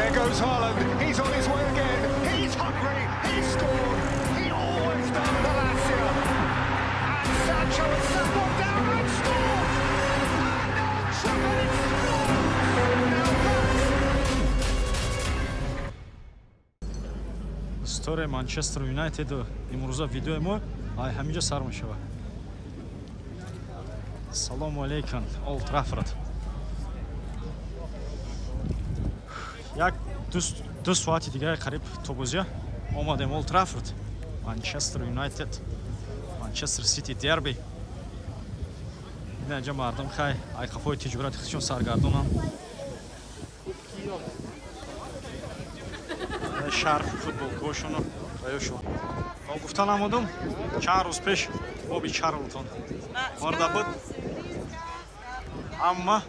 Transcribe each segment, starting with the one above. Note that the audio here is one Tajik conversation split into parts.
There goes Haaland. He's on his way again. He's hungry. He's scored. He always does Palacio. And Sancho has sat one down and scored. And now Trippier scored. Now that's... История Манчестер Юнайтед имрӯза видеои мо ай ҳаминҷо сар мешавад. Салому алейкум, Олд Траффорд. Як ду соати дигаре қариб то бозия омадем Олд Траффорд. Манчестер Юнайтед, Манчестер Сити дерби. Инаҷа мардум хай айқафои тиҷорати худшон саргардонанд. Шарф футболкошону ваёшон. Гуфта намудум, чанд рӯз пеш Боби Чарлтон морда буд. Амма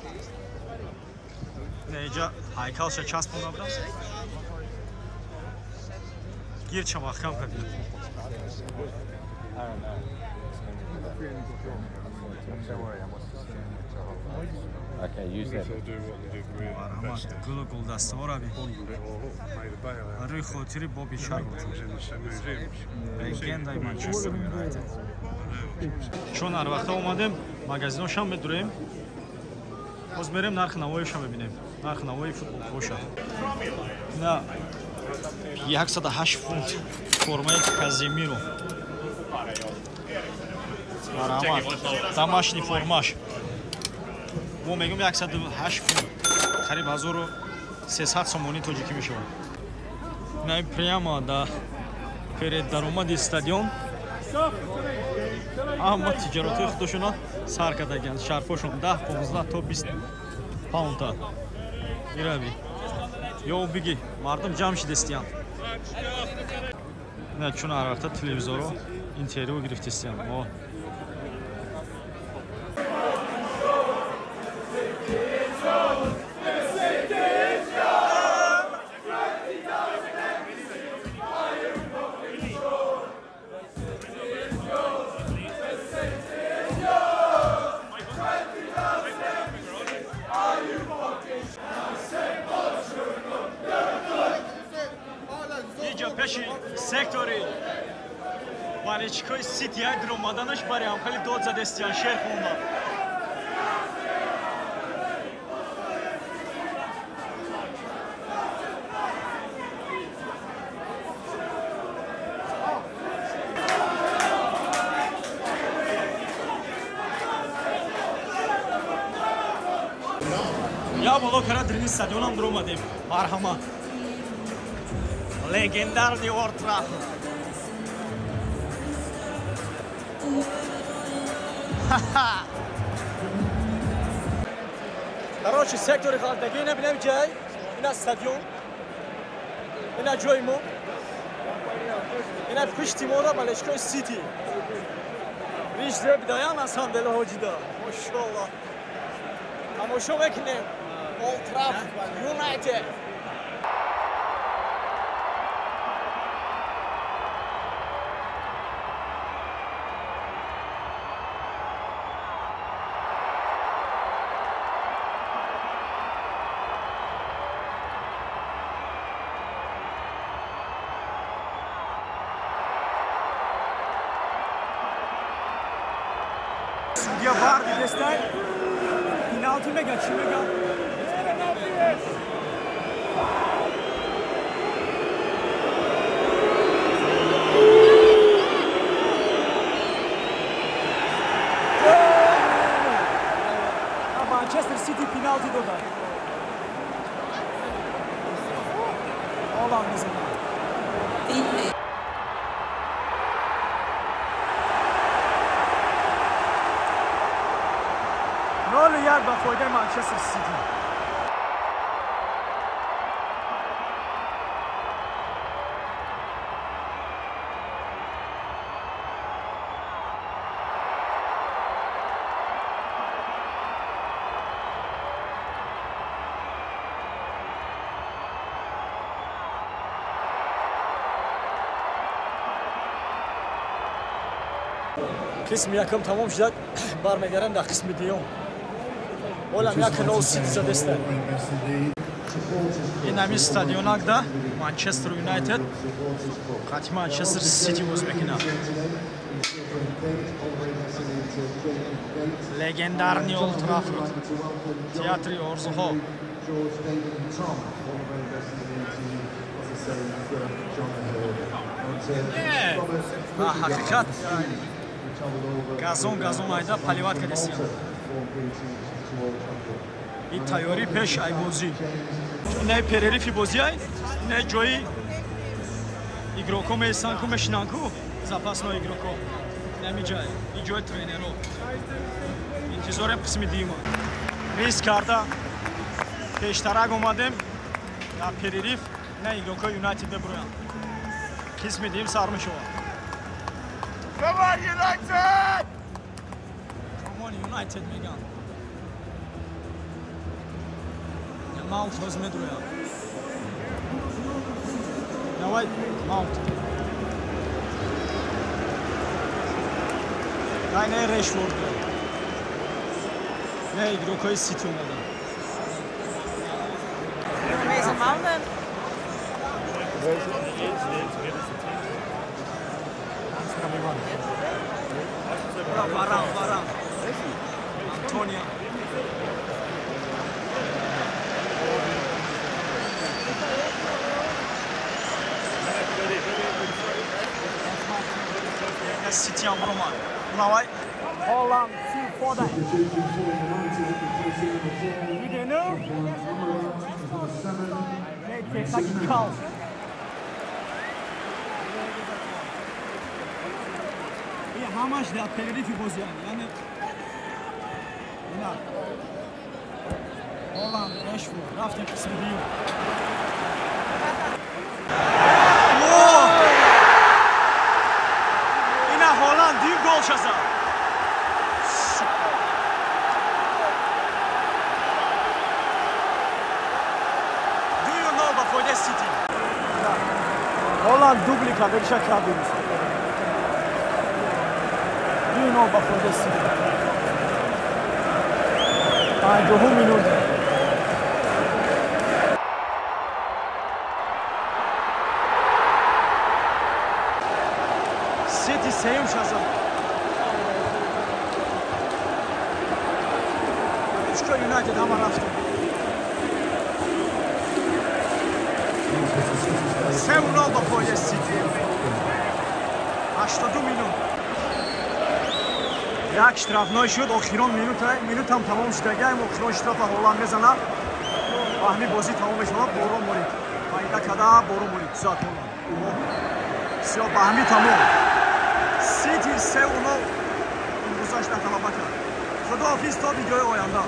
инҷа ҳайкалша часпонда будам. Гирча маҳкам кардем. Марҳамат, гулу гулдастаҳо равем. Барои хотири Боби Чарлтон, легендаи Манчестер Юнайтед. Чун ҳар вақта омадем, магазиношам медурем. Боз мерем нархи навоиша мебинем. Нархи навои футболкоша. На 108 фунт формаи Каземиро. Марҳамат, домашний формаш. Мо мегӯем 108 фунт, қариб 1300 сомонӣ тоҷикӣ мешавад. На прямо да перед даромади стадион ҳама тиҷоратҳои худошона сар кардагианд. Шарфошон 10, 15 то 20 паунта. Ирави. Ё биги, мардум ҷамъ шидестиянд. На чун ҳар вақта телевизоро интервю гирифтестиянд. О сектори болельщикои Сити як омаданаш бари ҳамхели дод задестиян, шер хонда. Я боло кара дрини стадионам дуромадем. Марҳамат. Легендарный Олд Траффорд. Короче, сектори ғалтагӣ ина бинем ҷай, ина стадион, ина ҷои мо, ина пишти моро болельщикои Сити. Риш зеб даян на самом деле ҳоҷида. Машаллоҳ. Тамошо мекунем. Олд Траффорд Юнайтед. Судья ВАР дидестай, пеналти мега, чӣ мега? Манчестер Сити пеналти дода. Олан мезанад. Нол як ба фоидаи Манчестер Сити. Қисми якум тамом шудад, бармегарем дар қисми дуюм. Олам 1-0 Сити задеста. Ин ҳамин стадионак да Манчестер Юнайтед қати Манчестер Сити боз мекунад. Легендарный Олд Траффорд, театри орзуҳо. Ҳақиқат газон газон айда поливать кардесиям. Ин тайёрӣ пеш ай бозӣ. Не перерыв и бозӣ ай, не ҷои игроко меистанд ку мешинанд ку запасной игроко. Нами ҷай, ин ҷои тренеро. Интизорем қисми дуюма. Риск карда пештарак омадем дар перерыв, не игрокои Юнайтед мебуроянд. Қисми дуюм сар мешавад. Come on, United! Come on, United меган. Маунт ҳоз медрояд. Давай, Маунт. Дай не Решфорд. Не игрокои Сити омадан. Варан, Варан. Антонио. Сити ам роман. Давай. Холланд, Фоден. Видено? Ҳамаш дар перерыв и бозианд. Яъне ина Холланд, Решфорд рафтем қисми дуюм. Ина Холланд дуюм гол шазад. Дуюм нол ба фоидаи Сити. Холланд дубли кард, реша кард дирӯз. 2-0 ба фоидаи Сити. 50 минут. Сити сеюм шазад. Ишко Юнайтед ҳама рафтем. 3-0 ба фоидаи Сити. 82 минут. Як штрафной шуд, охирон минутам тамом шудагаем, охирон штрафа Ҳолланд мезанад. Ба ҳамин бозӣ тамом мешавад, борон морид. Пайда када борон морид, зад Ҳолланд. Всё, ба ҳамин тамом. Сити 3-0 имрӯзаш дар ғалаба кард. Худоҳофиз то видеои оянда.